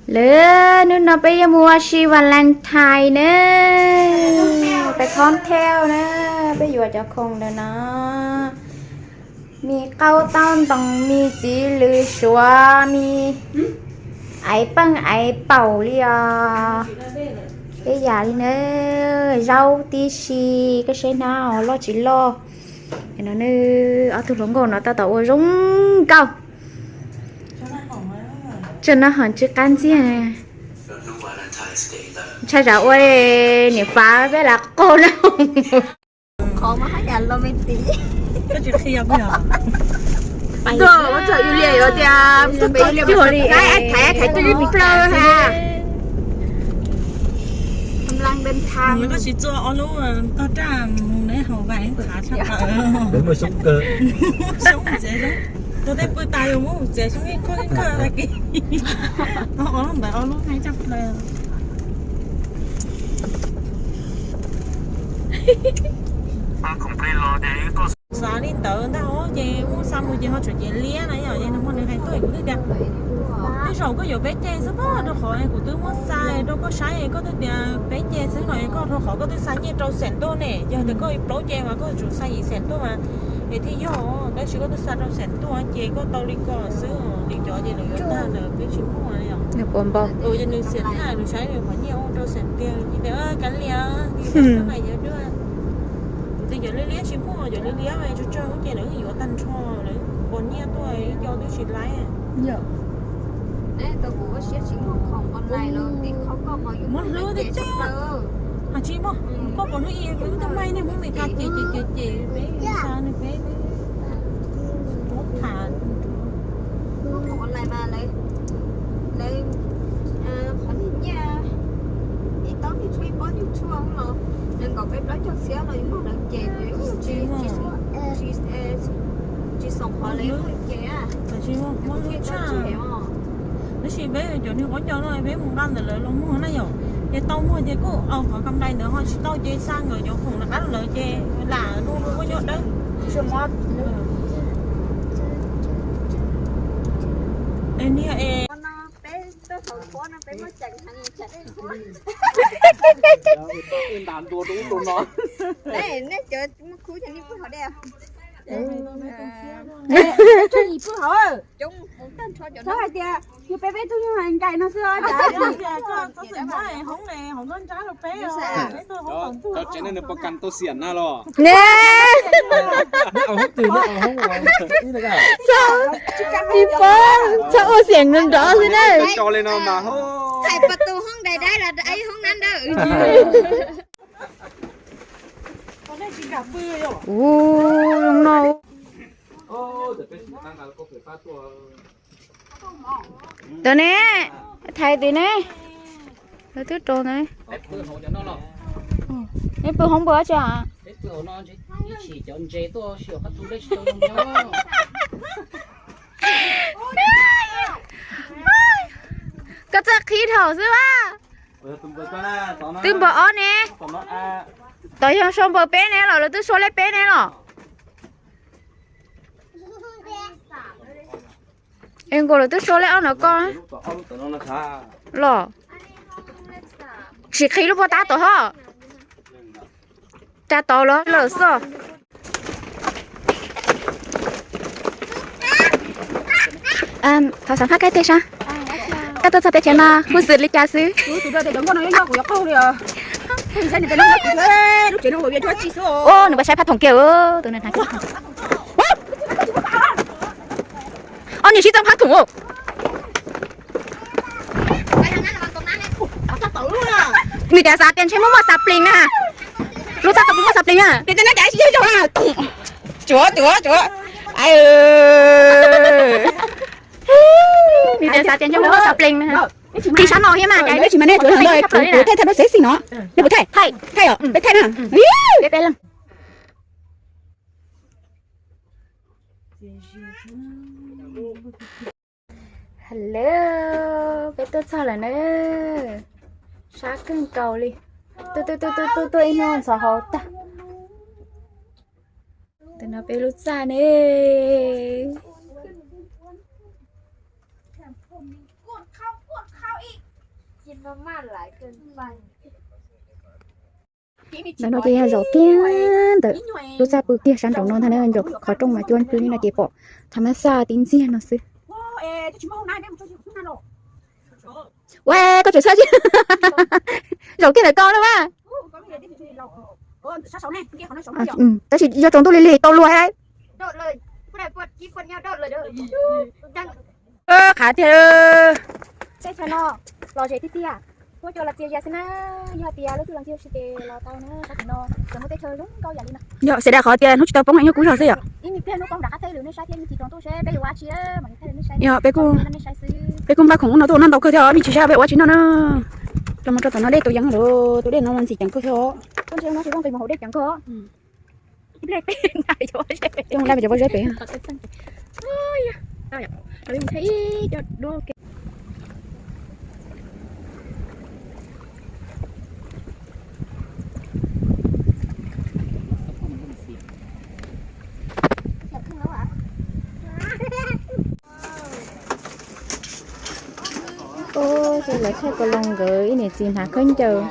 Lawm, hnub no peb yuav mus ua si Valentine na. Peb thoob thauj na, peb yuav cov khoom ntawm no. Me qaub taub ntoos, me txiv lws suav, me aiv peej aiv paum li os. Peb yam li na, zaub tib si, koj saib hnab loj tsis loj. No ob tug hluas nkauj no tab tom ua zoo nkauj. Tseem no ho tsw qab ntxiag. Ntshai tsam ua niam fav peb lam qaug na. Thaiv thaiv twb plaws ha. Koj tsis txua ob lub tog raj mus neb haus vais thav tshaj plaws. Xyoob txiav xyoob, tus tej pw tas yuav muab txiav xyoob ib koj ib koj tag kis. Ob lub ntawd ob lub nqaij tshaj plaws. Xav li ntawd ntag os, ces muab xa mus ces ho tseem cev liab na yom, es nws muaj nws hais tuaj kuv twb tias, tej zaum koj yuav peb ce xwb pob, rau qhov kuv twb muab xa rau koj saib, koj twb tias peb ce xwb no, koj rau qhov koj twb xa nyiaj rau xeem tuaj ne, yog tias koj plaub ce mas koj tsum xa yim xeem tuaj mas es thiaj yog, tab sis koj twb xa rau xeem tuaj ces koj tau li ko xwb, li cov ces lawv yuav tag lawm peb tsis muaj li os. Nws xiam thaj nws saib nws qhov nyiaj ua rau xeem tiag, kav liam, li cov liab liab tsis muaj, cov liab liab tsuag tsuag ces lawv yuav tag nrho, lawv pos nyiaj tuaj ib co twb tsis laib. Muab hlwb tib teb, hais tsis muaj, koj pom hnub ib wb tub maij nej muab Meskas cem cem cem cem peb, xa nws peb, peb tham. Lawv, qhov niag nyiaj ib tauv niag tshuaj ib pob niag tshuaj los nees nkaum peb plaub caug txhiab los yus muag lawv ces tsis xoom qhov lawv muag ces. Tab sis peb cov niag qhuav ncaus no peb mus nqa ntawm lawv los muag na yom, ces tau muag ces kuj qhov kam dais ntawd ho tsis tau ces xa nkawd cov khoom rov qab rau lawv ces lam du ua nyob dawb. Es niag es Hais tias yog peb peb tug yog hais nkais no xwb os. Cov tsev neeg nws puas kam tau xiam na los? Tsis paub, txhob ua xiam nrov nrov xwb na. Hais pas tus hoob dais dais los hoob nab ntawd. Ua zoo no. Ntawm ne, thaiv tim ne, lawv twb rau ntawd. Neb pw hoob npua tsi? Koj txawj qhib dhau xwb a. Twb npawg ob ne, tom yog sau npawg peb ne los lawv twb sau lej peb ne los? Es nkaus lawv twb sau lej ob no koj los? Tsis qhib lub pov tab tom hov. Tsa tau los lawm xwb. Thov xam phaj kaib teg sab. Koj tuaj txog teb chaws no hu xwm li cas xwb? Ua nws puas saib phaj thoom kiag tus na. Ob niag sib txeeb phaj thoom. Nws tias xav tias ntshe muaj muaj xav plees na. Lub txaj tau muaj xav plees na. Tsuav tsuav tsuav. Nws tias xav tias ntshe muaj muaj xav plees na. Qhib sab no thiab mas, peb tsis mas nej tsuav kuv thaij thaj rau xeb xim no. Nej puas thaij? Thaij os, peb thaij na. Hello, peb tuaj txog lawm na. Sab kawg nkaus li. Tuaj tuaj tuaj tuaj tuaj ib hnub ntxhov hauv tag. Ntawm no peb lub txaj ne. Ntawm no ces yog zaum kiag ntawm lub txaj pw kiag sab nraum no ntag na, nraum qhov rooj mas cuab pw li no ces pom thav mas xaj tib ntxiag no xwb. Ua koj tseem txhawj zaum kiag ntawm ko na mas. Tab sis yog tsaus ntuj lig lig tau luag. Qhav tiag. Yog xav dav qhov tias hnub tsis tau poob heev nyuag kub zog xwb yom. Yog peb kuj npaj khoom ub no tuaj ua noj ntau kawg thiab os, me ntsis saib peb ua tsis noj na. Rau mus rau tom no dej tus yeev lawm, tus dej no mas ntxim ceev kawg thiab os. Coj mus laj pes cov pob zeb pem. Ces lawv thaij Koos Loos nkawd ib niam txiv hnav khaub ncaws.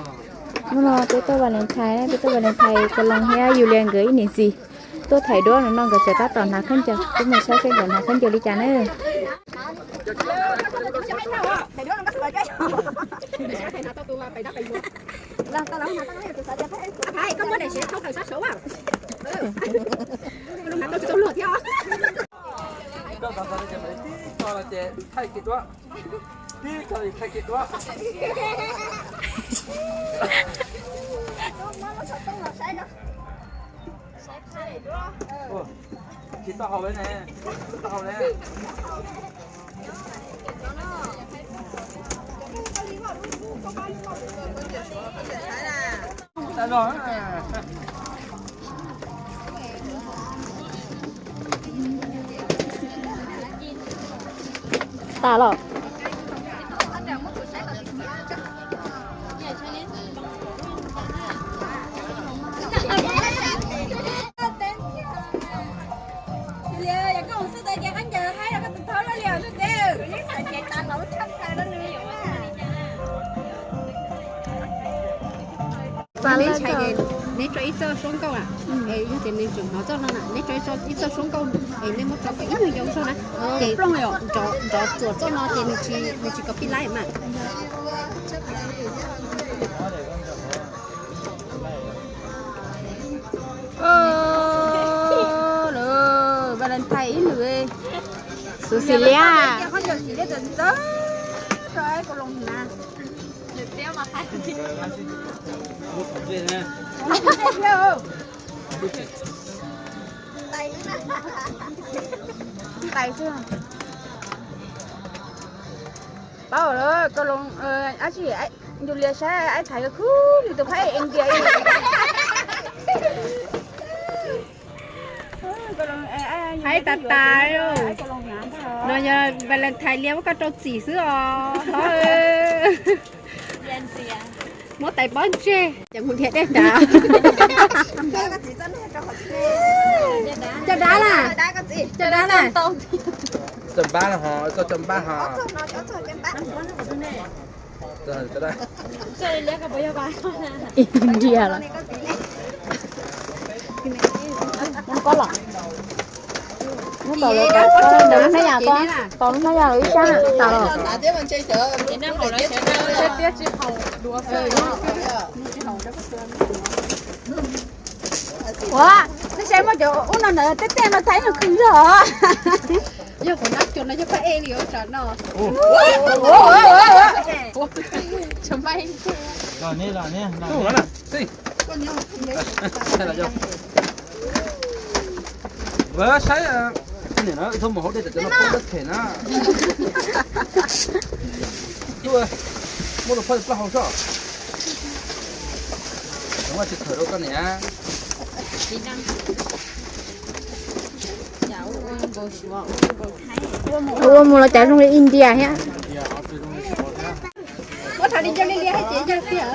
Hnub no peb tuaj Valentine, peb tuaj Valentine Koos Loos thiab Yulia nkawd ib niam txiv tuaj thaiv duab no, nkawd tseem tab tom hnav khaub ncaws, peb mus saib seb nkawd hnav khaub ncaws li cas na. Tsis tau haus li ne, tsis tau haus li. Tas los. Neb tso ib txoj suab nkauj na, yog tias nws tseem hnov txoj no na, neb tso ib txoj suab nkauj es neb muab tso kom ib nyuag ncoo zog na, ces nrov txuas txoj no ces nws tsis copyright mas. Lawv Valentine ib lwm xus xim liab. Paub lawm, Koos Loos, ab tsi, Yulia saib aib thaiv khub li tus phab India. Haib tas tas. No yog Valentine liab muab koj rau txim xwb os hlob. Muab tais pob ntseg ces mus dhia dej nrad. Cov dab na, cov dab na. Cov npab ho, txoj cov npab ho. India los. Muab koj los. Muab tau lawv tau lub hnab yas, tau lub hnab yas lawv ib sab tas los. Ua, nej saib muaj cov ub no ntawd tej tej no thaib no khwv zog. Yog kuv nab cuag no yog pab ej li ua tsam no. Saib, nim no thov mus hauv dej tam cov no pab dab them na. Muab rau phaj plaub hau sob. Ua tsis khawm rau koj niam. Ua mus los cas zoo li India thiab. Muab rau li cov li liab thiab ces yog tiag.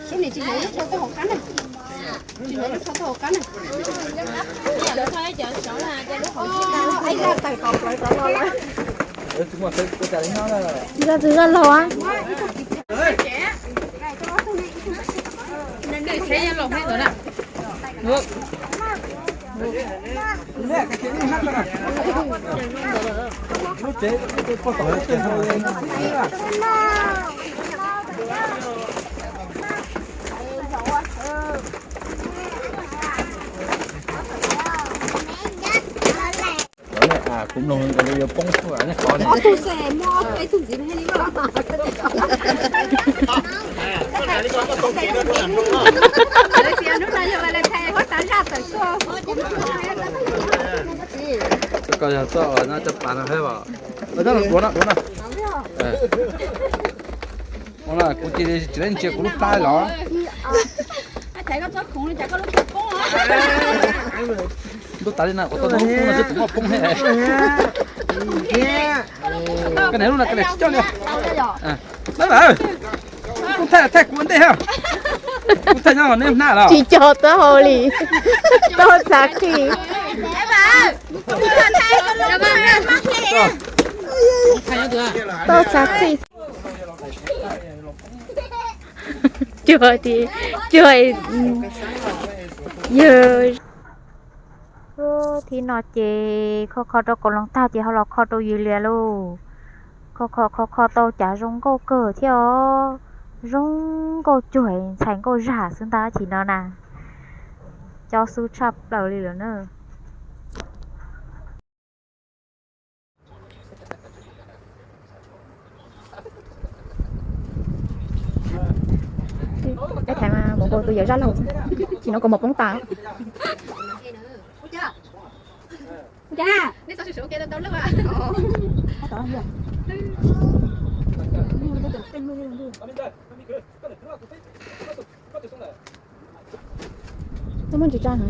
Sub nim tsis hnov lub tsho tau hauv qab na. Tsis hnov lub tsho tau hauv qab na. Zaj twg zaj laug a? Kuv mloog li yuav poob xwb nej qhov ne. Koj yog txoj no cov pas no thiab os. Ua no, ua no. Ua no kuv cia li tsis tau ntsia kuv lub plab los. Ntuj tas li na, kuv tau ntuj no xwb tus muaj poob thiab. Koj niam lub no koj niam tsis coj li. Kuv thaij thaij kuv ua ntej ha. Kuv thaij nyob neb hnab los. Tsis cog taub hau li. Taub txav qij. Taub txav qij. Cuag tias, cuag, yawg. Thib no ces kho kho rau kaus loos tag ces ho los kho rau yws lias lauj. Kho kho kho kho tau cas zoo nkauj kawg thiab os. Zoo nkauj cuag ntxhais nkauj zag xwb ntag chim no na. Cob xub tshaj plaws li lawm na. Peb thaiv mas mus nkaus tus yawm zaj laug, chim no kaus mom poob tas. Twb muaj ntsis tsa heev.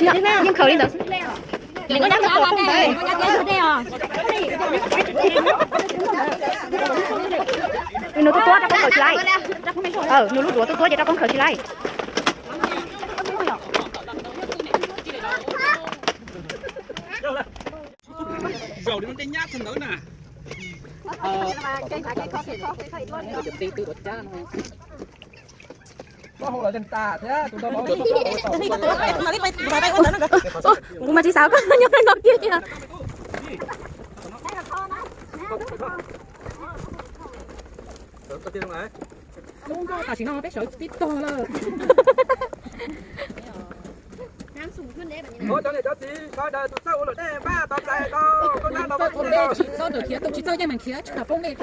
Yeej khaws li ntawd. Nws tuaj tuab rau koob khaws tsis laij. Nws lub duav tuaj tuab ces rau koob khaws tsis laij. Zaum li no tej nyab txog ntawd na. Kuv mas tsis xav koj nyob no kiag. Tam sim no peb sawv tib tog lawm. Cov niam cov txiv sawv daws tus txawj ua luam dej npaj tos txais tau. Txawj ua dej tsis txawj khiav, tau tsis txawj yeej meem khiav tsis kam poob dej.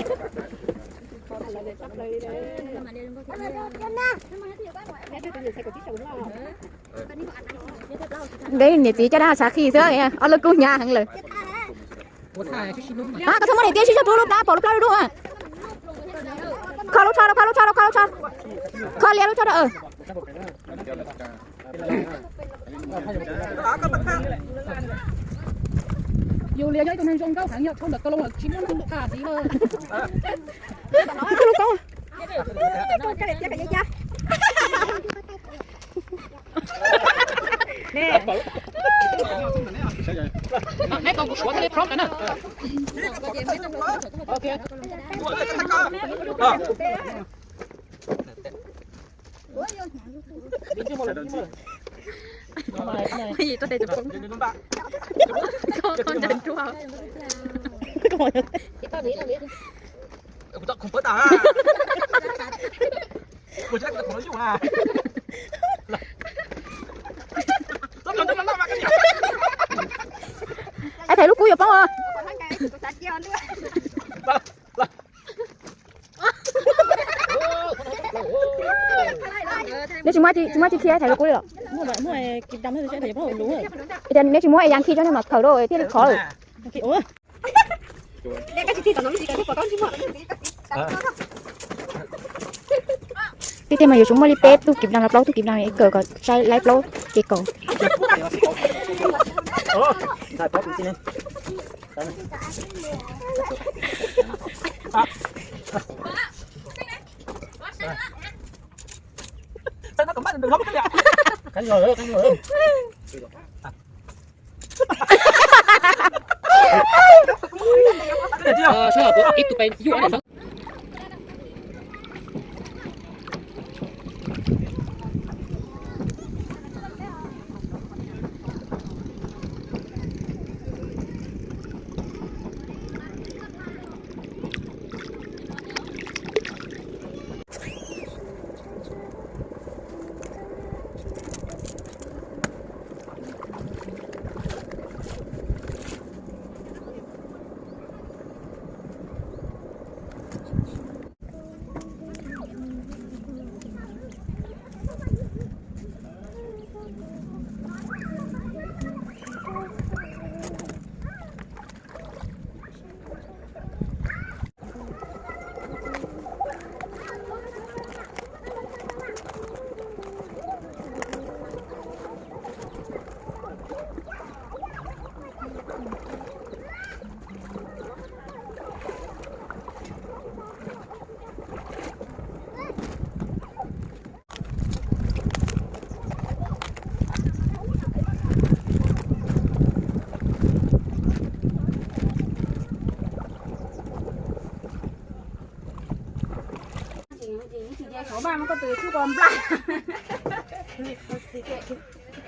Neb niam txiv coj dab tsav qhi xwb, ob lub kub hnyav heev lawm. Koj txhob muab niam txiv sib zog rau lub plab, pom lub plab dub dub. Kho lub tsho rau, kho lub tsho rau, kho lub tsho. Kho lias lub tsho rau. Yus lias yog ib tug neeg zoo nkauj heev, yog dhau ntawm ko loo lawm tsis muaj neeg lub qab ntxiv lawm. Lub koob. Neb kom kuv suav thiaj li prob na. Ai, thaiv lub kub yuav poob os. Neb tsis muaj, tsis muaj tsis khiav thaiv lub kub li los? Neb tsis muaj es yas khi cov no mas khawm rau thiaj li khov lawm. Tiag tiag mas yuav tsum muaj li peb tug kib dam los plaub tug kib dam kawm kom saib laib plaub ces kaum.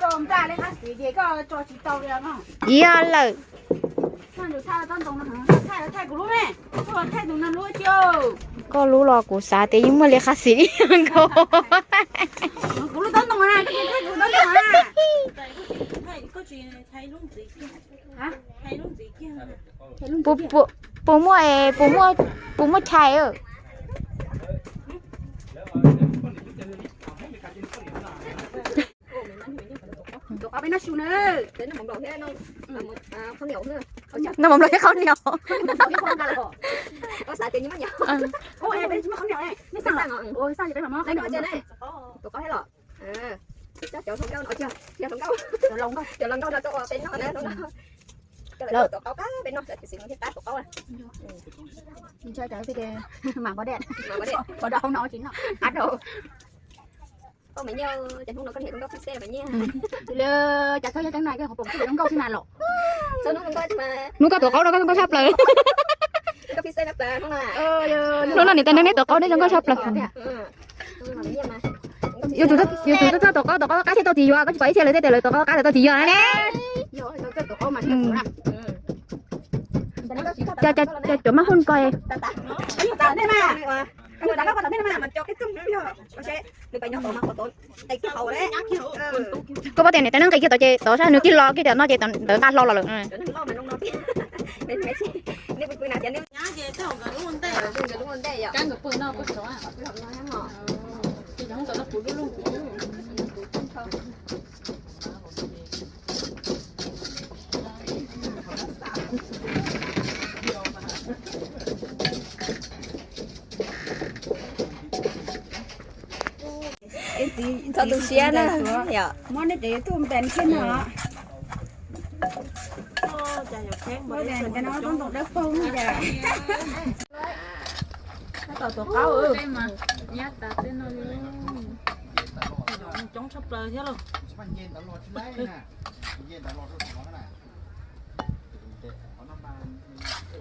Koj npla li qab xim ces koj tso tsis tau li no. Yog lawm. Thaij kuv lub ne, thaij tus no lub. Koj lub los kuv xav tias yeej muaj li qab xim ib yam nkaus. Kuv lub taub ntoo na, koj thaij kuv lub taub ntoo na. Puas, puas, puas muaj, puas muaj, puas muaj chais? Tus qau peb noj su na. Noj mov nplau thiab qhau niam. Tus qau thiab los. Cov hluas nkauj no, cov hluas nkauj no tuaj ua peb noj na. Cov hluas nkauj tuav qaub pab peb noj, cov txiv no thiaj pab tuav qaub. Ntshai tsam mam pov dej, pov dej no tsis noj qab rau. Koj mas nyiaj, cas hnub no koj niam zoo nkauj pib xej mas nyiaj. Li cas koj yog cov na, koj qhov pom koj zoo nkauj xwb na los. Hnub koj tuav qaub no koj zoo nkauj tshaj plaws. Hnub no niam tais neej neb tuav qaub neb zoo nkauj tshaj plaws. Yuav tsum txhob tuav qaub, tuav qaub qab thiaj tau txiv yuav, koj tsis pom ib txhia lawv tej tias lawv tuav qaub qab lawv tau txiv yuav ne. Cov maj hooj ko. Koj pom tias niam tais neej nqis kiag tod ces tod sab nws kiag los kiag tam no ces ntawd nqa hlo los lawm. Txhob tu siab na. Muab nej cov YouTube npees thiab no. Cov no toob ntoo dawb paug no cas. Tab tom tuav qaub. Coob tshaj plaws thiab lauj.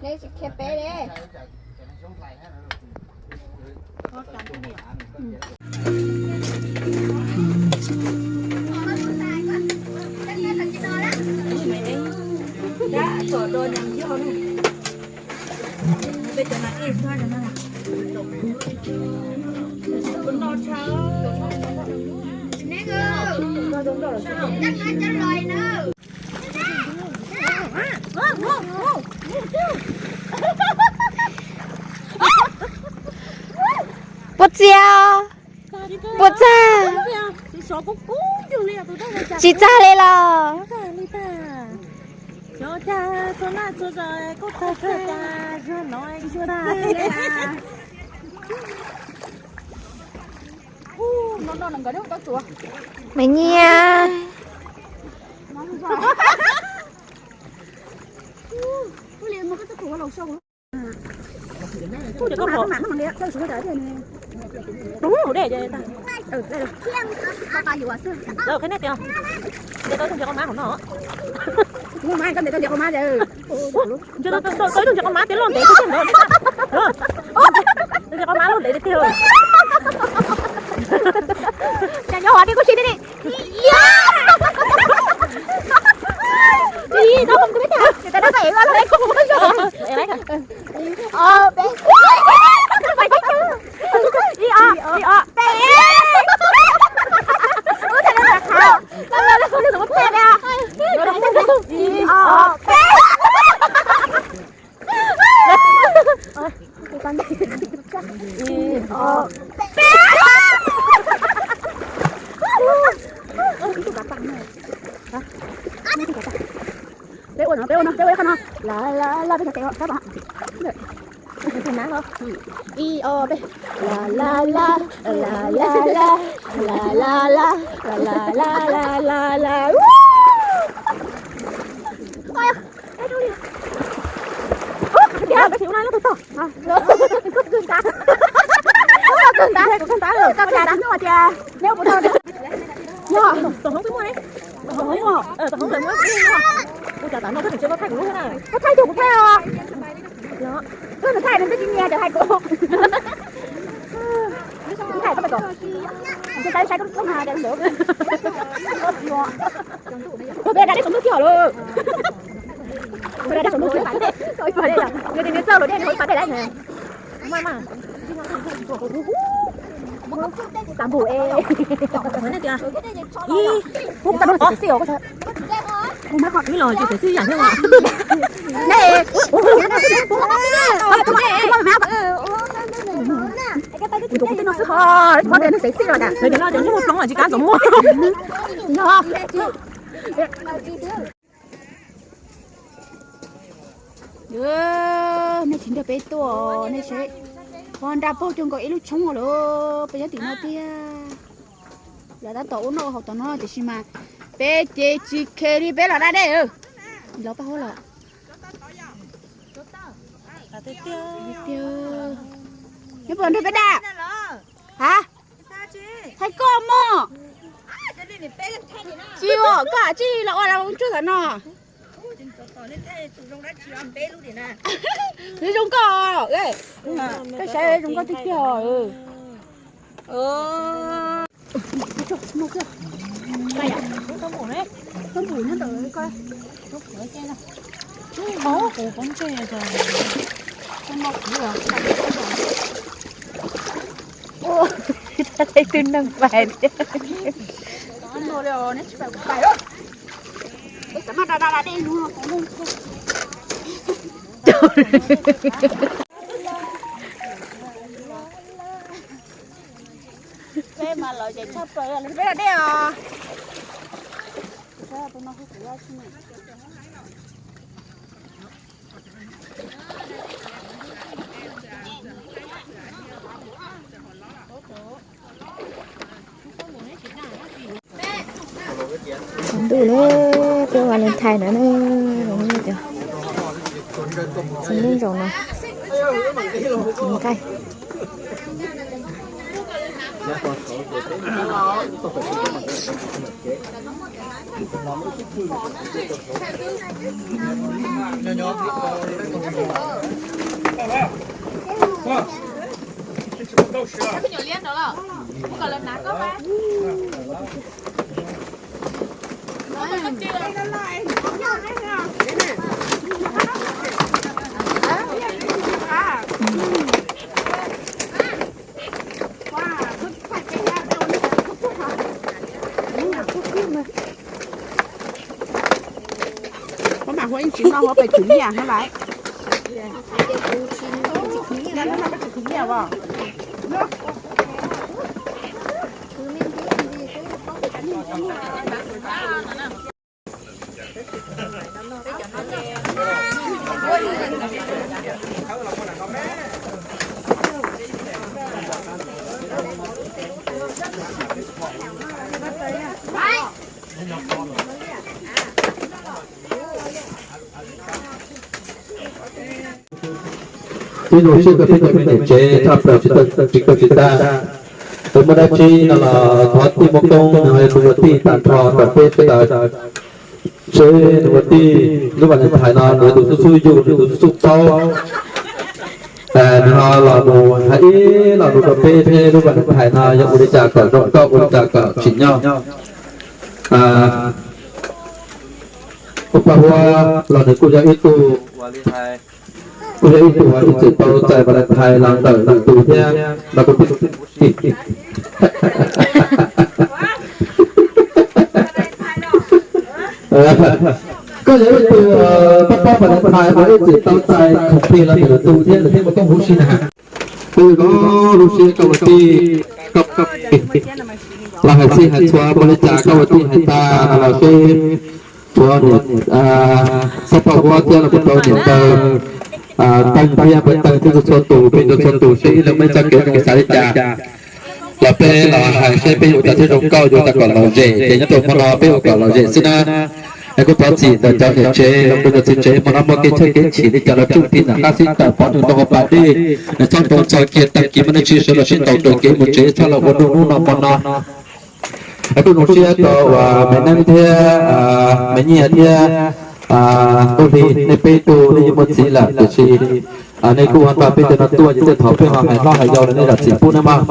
Neb tsis qhia peb li. Puas txias? Puas txag? Tsis txag li los? Me nyiaj. Lawv qhia nej tias ntes tau ib tug ntses qos mab hauv no. Ntes tau ib tug ntses qos mab tias, ntes tau ib tug ntses qos mab tias loj ntev tiag tiag ntawd. Ntses qos mab loj ntev tiag tiag. Cas nyob hov tias kuj tsis tiag li. Ib, ob, peb. Ib, ob, ib, ob, peb. Ib, ob, peb. Ib, ob, peb. Peb ua no, peb ua no, peb ua ib qho no. La la la, peb sab pem, sab pem. Ib, ob, peb. La la la, la la la, la la la, la la la, la la la. Ua, peb tsis ua no ib tug tog. Koj kawg ntab, koj kawg ntab, koj kawg ntab, koj tias neb ua puas tau. Yog, tom hoob twb muaj ne. Tom hoob muaj, tom hoob lawv muaj. Ua cas tam no koj tseem tsis tau thaij kuv lub thiab na? Koj thaij tus kuv thaij os. Koj thaij nws twb tsis nyiam cov hais kuv. Kuv thaij koj pais kom. Kuv saib saib koj lub mas cas ntawd. Kuv peb da dej saum ntuj kiag lawm. Kuv da dej saum ntuj kiag. Nws tias nws txawj luam dej nws ua ib pas dej lawm. Xav npum e. Ib, kuv tau noj xim xim os. Kuv mas qhov ib los ces xim xim yam thiab mas. Kuv tus kuv twb noj xwb ho, qhov tias nws xim xim los cas. Lawv tias noj cov ntsej muag ploov los tsis kam txom muag. Nej tsis nrog peb tuaj, nej saib, ho nra paug cuag nkaus ib lub tshoob lawm, peb nyob tim no tiag. Lawv tab tom ua noj haus tom no tiam sis mas peb ces tsis khe li, peb los da dej. Los paj huab los. Neb puas nrog peb da? Ha? Thaij koj mog. Tsis ua koj tsis los ua los tsuag tam no. Nws zoo nkauj, koj saib zoo nkauj tiag tiag. Tau npum nyob ntawm ko. Ub, kuv poob ntsej. Ua, tib tug neeg pais thiab. Peb mas lom zem tshaj plaws, peb da dej os. Ntuj le, peb Valentine na, zoo li cov txiv neej zaum no txiv nqaij. Koj mam hu ib tsis noj hu pes tswv nyiaj no lawm. Tib zoo siab koj peb cov me niam tsev tshaj plaws tsis tau tsis kawg tsis tag. Peb muaj dab tsi no los thov tij Muaj Koob nws ho yog tus ua tij tag nrho ntawm peb sawv daws. Seb nws ua tij lub Valentine no nws tus xub xub yug, nws tus xub xub paub, nws ho los mus hais ib lo lus rau peb seb lub Valentine no yog ua li cas kom zoo nkauj, ua li cas kom tsim nyog. Ua paj huab los nws kuj yog ib tug, kuj yog ib tug uas ib txwm tau txais Valentine los ntawm lwm tus thiab no kuj tij. Koj yog ib tug pab pab Valentine uas ib txwm tau txais khoom plig los ntawm lwm tus thiab, lawv thiaj muaj koob huv si na. Peb yuav koob lub siab koj ua tij, koj los hais txhij hais txhua ua li cas koj ua tij hais tag no los seb txhua niam, pab pab huab thiab los mus rau niam ntawd, Teeb thiab pab Teeb thiab txhua txhua tus, peb txhua txhua tus seb ib leeg muaj ib txoj kev zoo xav li cas. Los peb los hais seb peb yuav ua cas thiaj zoo nkauj, yuav ua cas kom lom zem, ces nyob rau hmo no peb ua kom lom zem xwb na. Es kuj thov txim ntawm cov niam tsev los rau cov txiv tsev, hmo no muaj kev tshaj kev chim li cas los tsuj ti ntawm qab xib tawm pov rhees rau hauv pas dej, es txhob nroo txog kiag tag kis mas nej tsis sawv los sib ntaus raws kev mus tsev, txhob los ua nug hnub no hmo no. Es kuj zoo siab rau uas Me Neeb thiab Me Nyiaj thiab Nkauj Hli, nej peb tug nej yeej muaj txiv lawm tiam sis nej kuj ho nrog peb cov no tuaj, ces tej thaum peb ho hais hlob hais yau los nej zam txim pub nawb mog.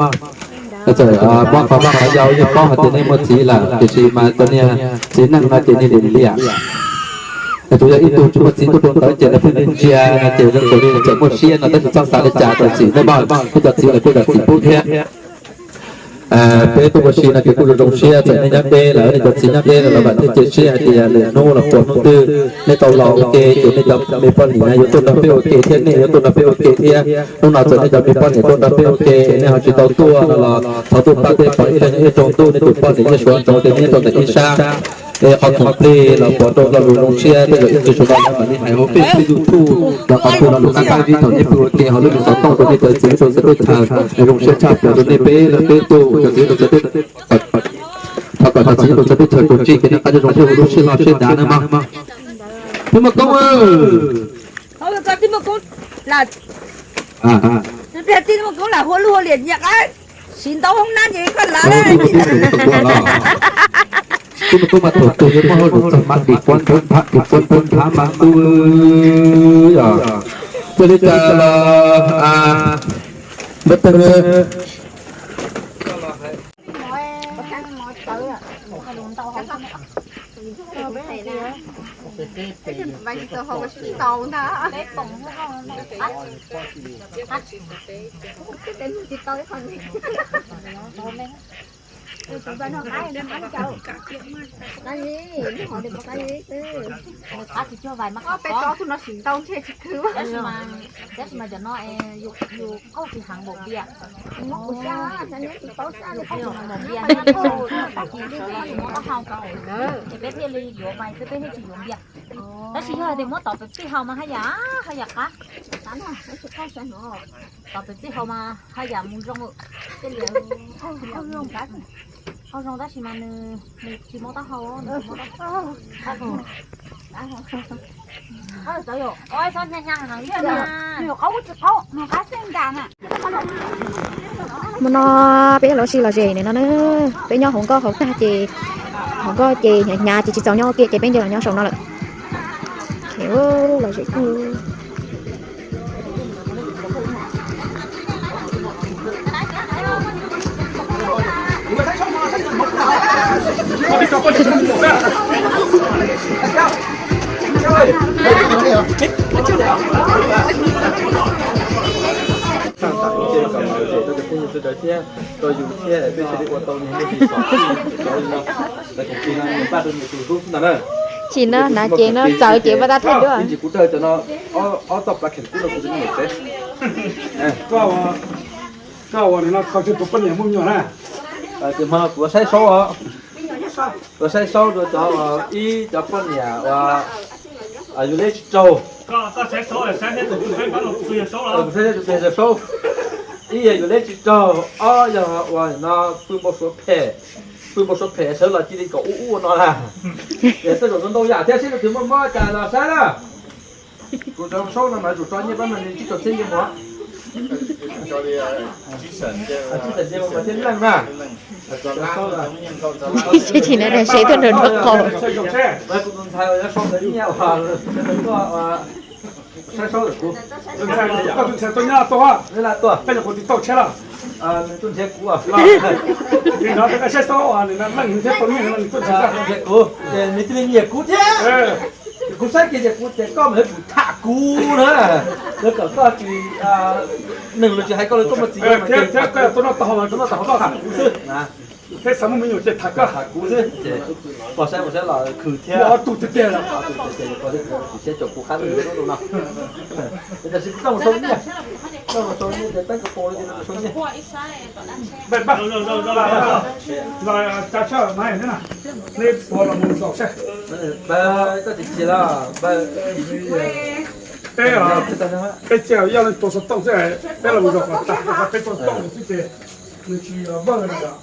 Txawm muab qhov hlob qhov yau yeej paub hais tias nej muaj txiv lawm tiam sis mas cov niag txiv neej no ces niag lim hiam. Es tus yog ib tug tsis muaj txiv tuaj rau ntawd ces lawv pheej ntsia no ces zoo nkaus li txawm muaj siab no tab sis txhob xav li cas, zam txim nawb mog, nej cov txiv lawv kuj zam txim pub thiab. Peb tuaj ua si no ces kuj zoo zoo siab, txawm nej nyob deb lawm, nej cov txiv nyob deb lawm los vam thiab cia siab hais tias lwm hnub los puas hnub twg nej tau los ua ke ces nej cov me poj niam yuav tuaj nrog peb ua ke thiab nej yuav tuaj nrog peb ua ke thiab. Hnub no txawm nej cov me poj niam tuaj nrog peb ua ke, nej ho tsis tau tuaj no los thov tuaj pab tej pog ib leeg ib rooj ntuj, nej tus poj niam yeej suav ntsoov tias nej nyob rau ntawm ib sab. Es qhov khoom plig los puas rau lo lus zoo siab tej zaum ib ntsis saum no lawv mam li hais hauv Facebook YouTube los qhov twg lo lus qab qab zib thaum nej pw ua ke hauv lub me xov tooj rau nej cov txiv rau txawv teb chaws, es zoo siab tshaj plaws rau nej peb leej peb tug cov txiv rau txawv teb. Thov kom cov txiv rau txawv teb chaws tsuas ntsib kev noj qab nyob zoo thiab ua lub sij hlo sib dav nawb mog. Tij Muaj Koob, tij Muaj Koob lam hu lub hu liam nyiam qab siv ntaub hoob nab ces koj lav. Tij Muaj Koob mas thaum twg yuav muaj hauj lwm txog mas dim puab nthab dim puab nthab mas tu yog. Ua li cas los npawg Teeg, tab sis mas cov no yus qaug tsis heev npaum npias, npaum npias, ces peb thiaj li yuav vais xwb, peb thiaj tsis yuav npias. Tab sis yog tias muab tov pem txij hau mas haj yam, haj yam qab. Tov pem txij hau mas haj yam mus zoo, qaug zoo, tab sis mas nws, nws tsis muaj taub hau, nws tsis muaj taub hau. Hmo no peb los ua si lom zem no na, peb nyob hauv nkoj hauv tag ces, hauv nkoj ces hnyav hnyav ces tsis txaus nyob ua ke ces peb nce los nyob saum no lawm. Lom zem kawg. Txhawm kom lom zem rau cov phooj ywg sawv daws thiab rau yus thiab peb thiaj li ua tau niag ntej tsis pom tau li no. Lawv koom tig no nws npaj rau nws tus hlub xwb ntag na. Tsis no hnav ces no txawv ces npaj tab thawj duab. Ib ntsis kuv raws cov no ob txoj plav kheem kub rau kuv tus me nyuam tsev. Koj ua no koj tseg tus poj niam muaj me nyuam na. Ces hmo no kuv saib saub os. Kuv saib saub rau cov, ib cov poj niam uas yus leb tsis raug. Kuv saib tus twg yog saub. Ib yog yus leb tsis raug, ob yog uas no pw npau suav phem, pw npau suav phem sawv los cia li kom ub ub ua no na. Es tej zaum ntau ntau yam thiab seb tus twg muaj mob cas los saib na. Kuv cov saub no mas tsum tso nyiaj pab mas nws tsib caug txhiab nyiaj mus. Tsis txawm ntsia mas thiaj leej na. Tsis tsis na, seb tuaj nrog nraug qaug. Saib saub lawm kuv. Tus ntxhais tuaj nyob tuaj, tuaj, tuaj, tuaj tsis tau tsheb los. Nws tuaj nrhiav kuv. Nws no saib saub, nws leej nws thiab tau nyiaj no nws tuaj nrhiav kuv, ces nws cia li nyiam kuv thiab. Kuv saib kiag ces kuv tias koj mas yuav tsum tham kuv na. Yuav kom koj tsis, neeg luag tsis hais koj li koj muaj txiv thiab, koj tuaj noj tau, tuaj noj tau tham kuv xwb. Thiab xav muaj me nyuam ces tham koj, tham kuv xwb ces pog saib mus saib los khwv thiab. Ob tug tiag tiag, ob tug tiag tiag, pog thiab kuv tsis siab caum kuv qab lub no. Tam sis kuv coj mus sau nyiaj, coj mus sau nyiaj ces teeb kuv pau li ces mus sau nyiaj. Peb, koj tsis chim los, peb, peb cia yog leej tuav xov tooj xwb, peb los mus zaum kom tag, peb tuav tooj xwb ces nws tsis vawj no yom.